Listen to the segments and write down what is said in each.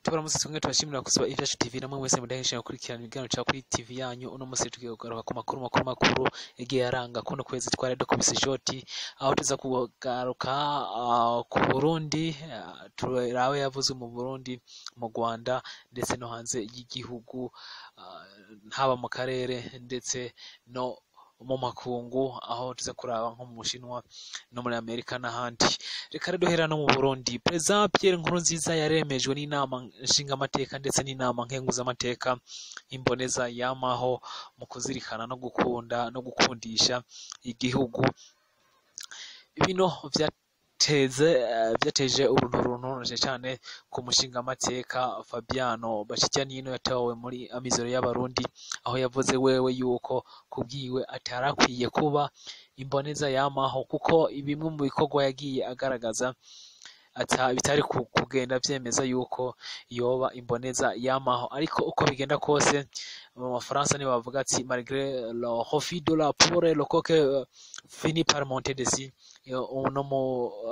Tubaramutse tumwe tubashimira kusaba Ivyacu TV namwe mwese mudahengesha gukurikirana ibiganiro ca kuri TV yanyu. Uno musi tugiye kugaruka ku makuru makuru makuru yagiye aranga kuno kwezi twari dukubise ishoti, aho tuza kugaruka ku Burundi, turabe yavuzwe mu Burundi, mu Rwanda ndetse no hanze y'igihugu, haba mu karere ndetse no mu makungu, aho tuza kuraba nko mu Bushinwa no muri Amerika n'ahandi. Reka rero duhera no mu Burundi. Perezida Pierre Nkurunziza yaremejwe n'inama nshingamateka ndetse n'inama nkenguzamateka imboneza yamaho mu kuzirikana no gukunda no gukundisha igihugu. Bino vyateze vyateje uruntu cyane ku mushingamateka Fabiano Bashiryanino yatowe muri Amizero y'Abarundi, aho yavuze wewe yuko kubwiwe atarakwiye kuba imboneza yamaho, kuko bimwe mu bikorwa yagiye agaragaza ata bitari kugenda vyemeza yuko yoba imboneza yamaho. Ariko uko bigenda kose, mu Bafaransa nibo bavuga ati: "Malgré le refus de la poule, le coq finit par monter dessus." Uno mu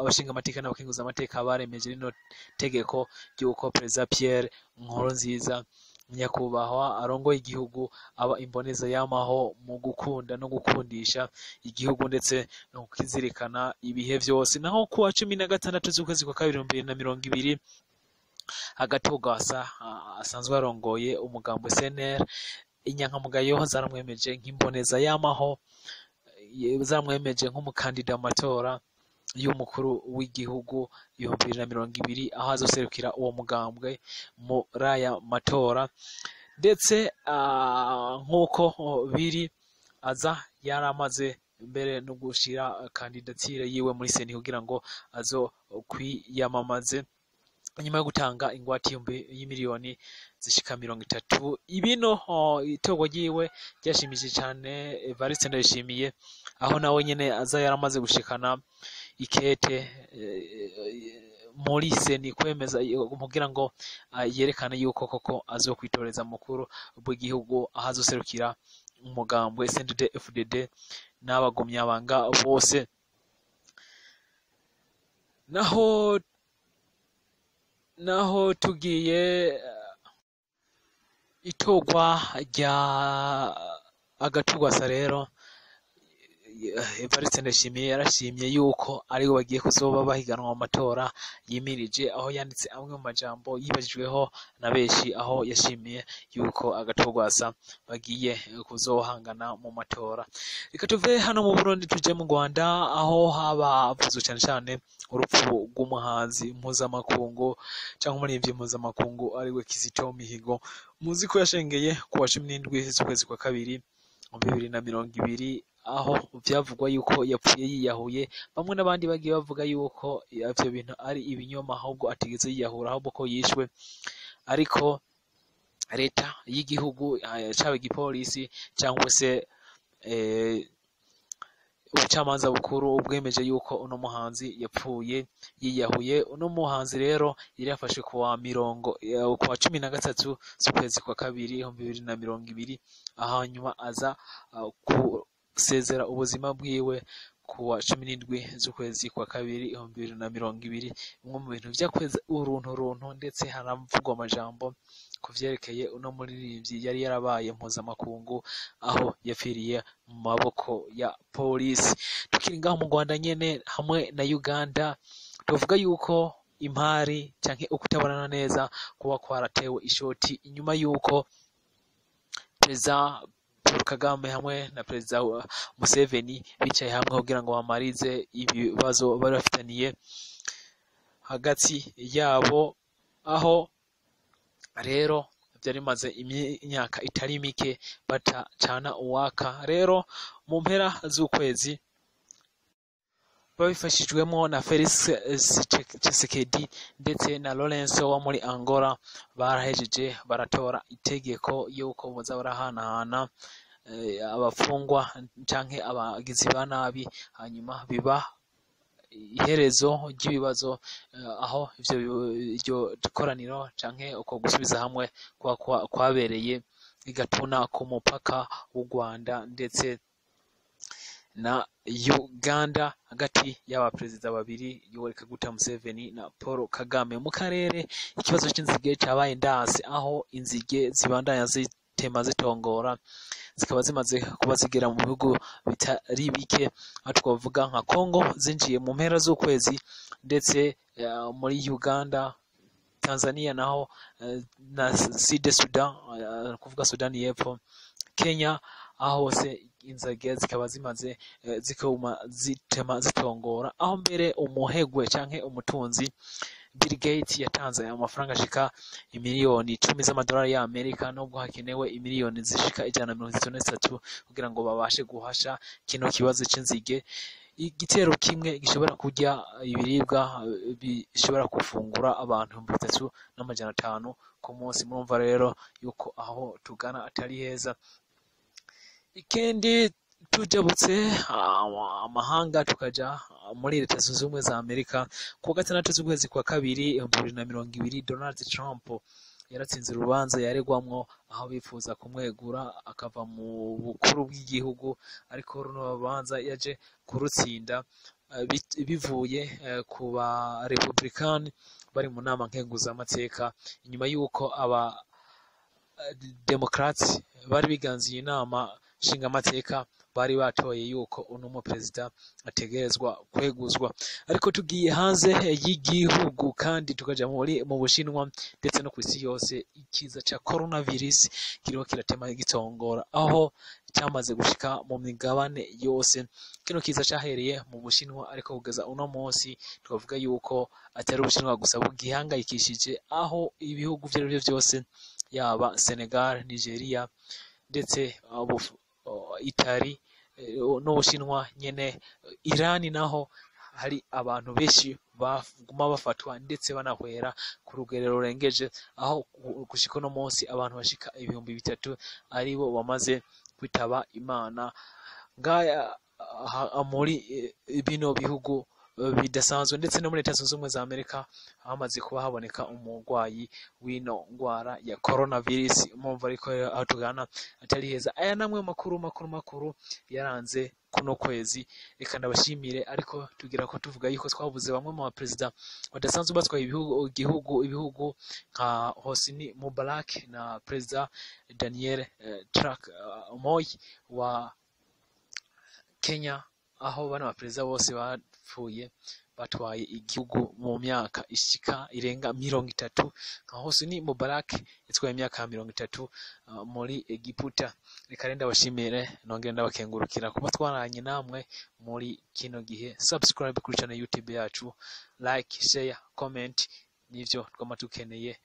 abashingamateka n'abakenguzamateka baremeje rino tegeko ry'uko Perezida Pierre Nkurunziza, nyakubahwa arongoye igihugu, aba imboneza yamaho mu gukunda no gukundisha igihugu ndetse no kukizirikana ibihe vyose. Naho kuwa 16 z'ukwezi kwa kabiri 2020, Agathon Rwasa asanzwe arongoye umugambo CNL, inyankamugayo zaramwemeje nk'imboneza yamaho, zaramwemeje nk'umukandida mu matora y'umukuru w'igihugu 2020, aho azoserukira uwo mugambwe muri aya matora. Ndetse nk'uko biri, aza yaramaze mbere no gushira kandidatire yiwe muri CENI kugira ngo azo kwiyamamaze, nyuma yo gutanga ingwate y'imiliyoni zishika 30. Ibino itorwa ryiwe ryashimishije cane Evariste Ndayishimiye, aho nawe nyene aza yaramaze gushikana ikete muri CENI kwemeza kugira ngo yerekane yuko koko azokwitoreza mukuru bw'igihugu, aho azoserukira umugambwe CNDD FDD n'abagumyabanga bose. Naho tugiye itorwa rya Agathon Rwasa rero, Evariste Ndayishimiye yarashimye yuko ariwe bagiye kuzoba bahiganwa mu matora yimirije, aho yanditse amwe mu majambo yibajijweho na benshi, aho yashimiye yuko Agathon Rwasa bagiye kuzohangana mu matora. Reka tuve hano mu Burundi tuje mu Rwanda, aho habavuzwe cane cane urupfu rw'umuhanzi mpuzamakungu canke umuririmbyi mpuzamakungu ariwe Kizito Mihigo. Muzi ko yashengeye kuwa 17 z'ukwezi kwa kabiri mu 2020, aho vyavugwa yuko yapfuye yiyahuye. Bamwe n'abandi bagiye bavuga yuko ivyo bintu ari ibinyoma, ahubwo atigeze yiyahura, ahubwo ko yishwe. Ariko leta y'igihugu, caba igipolisi cyangwa se ubucamanza bukuru, bwemeje yuko uno muhanzi yapfuye yiyahuye. Uno muhanzi rero yari yafashwe kuwa 13 z'ukwezi kwa kabiri 2020, hanyuma aza gusezera ubuzima bwiwe kuwa 17 z'ukwezi kwa kabiri 2020. Bimwe mu bintu vyakweze uruntu runtu, ndetse haravugwa amajambo ku vyerekeye uno muririmbyi yari yarabaye mpuzamakungu, aho yapfiriye mu maboko ya polisi. Tukiri ngaho mu Rwanda nyene hamwe na Uganda, tuvuga yuko impari canke ukutabonana neza kuba kwaratewe ishoti inyuma yuko Perezida Paul Kagame hamwe na Perezida Museveni bicaye hamwe kugira ngo bamarize ibibazo bari bafitaniye hagati yabo, aho rero vyari bimaze imyaka itari mike batacana uwaka. Rero mu mpera z'ukwezi, babifashijwemo na Felix Tshisekedi ndetse na Lorenzo wo muri Angola, barahejeje baratora itegeko yuko boza barahanahana abafungwa canke abagizi ba nabi, hanyuma biba iherezo ry'ibibazo, aho ivyo iryo koraniro canke uko gusubiza hamwe kwabereye i Gatuna ku mupaka w'u Rwanda ndetse na Uganda hagati y'abaperezida babiri Yoweri Kaguta Museveni na Paul Kagame. Mu karere ikibazo c'inzige cabaye ndanse, aho inzige zibandanya zitema zitongora, zikaba zimaze kuba zigera mu bihugu bitari bike, aho twavuga nka Congo zinjiye mu mpera z'ukwezi, ndetse muri Uganda, Tanzania naho na Sud Sudan, kuvuga Sudani y'Epfo, Kenya, aho hose inzige zikaba zimaze zikuma zitema zitongora, aho mbere umuhegwe canke umutunzi Bill Gates yatanze amafaranga ashika imiliyoni 10 z'amadolari y'Amerika, nubwo hakenewe imiliyoni zishika 133 kugira ngo babashe guhasha kino kibazo c'inzige. Igitero kimwe gishobora kurya ibiribwa bishobora gufungura abantu 3500 ku munsi. Murumva rero yuko aho tugana atari heza. Ikindi, tujabutse amahanga tukaja muri Leta Zunze Ubumwe za Amerika, ku gatandatu z'ukwezi kwa kabiri 2020, Donald Trump yaratsinze urubanza yaregwamwo, aho bifuza kumwegura akava mu bukuru bw'igihugu, ariko runo rubanza yaje kurutsinda bivuye ku ba Republican bari mu nama nkenguzamateka, inyuma y'uko aba Democrats bari biganziye inama nshingamateka bari batoye yuko uno muperezida ategerezwa kweguzwa. Ariko tugiye hanze y'igihugu kandi tukaja mu Bushinwa ndetse no kw'isi yose, ikiza ca coronavirus kiriho kiratema gitongora, aho cyamaze gushika mu migabane yose. Kino kiza cahereye mu Bushinwa, ariko kugeza uno munsi twavuga yuko atari Ubushinwa gusa bugihangayikishije, aho ibihugu ivyo arivyo vyose, yaba Senegal, Nigeria, ndetse Itali n'Ubushinwa nyene, Irani naho hari abantu benshi baguma bafatwa ndetse banahwera ku rugero rurengeje, aho gushika uno munsi abantu bashika 3000 aribo bamaze kwitaba Imana ngaya muri bino bihugu bidasanzwe. Ndetse no muri Leta Zunze Ubumwe za Amerika hamaze kuba haboneka umurwayi w'ino ngwara ya coronavirus. Mumva ariko aho tugana atari heza. Aya namwe makuru makuru makuru yaranze kuno kwezi. Reka ndabashimire, ariko tugira ko tuvuga yuko twabuze bamwe mu baperezida badasanzwe batwaye ibihugu nka Hosni Mubarak na Perezida Daniel Arap Moi wa Kenya, aho bano baperezida bose bapfuye batwaye igihugu mu myaka ishika irenga 30, nka Hosni Mubarak yatwaye imyaka 30 muri Egiputa. Reka rero ndabashimire, nongere ndabakengurukira kuba twaranye namwe muri kino gihe. Subscribe kuri channel YouTube yacu, like, share, comment, nivyo twama tukeneye.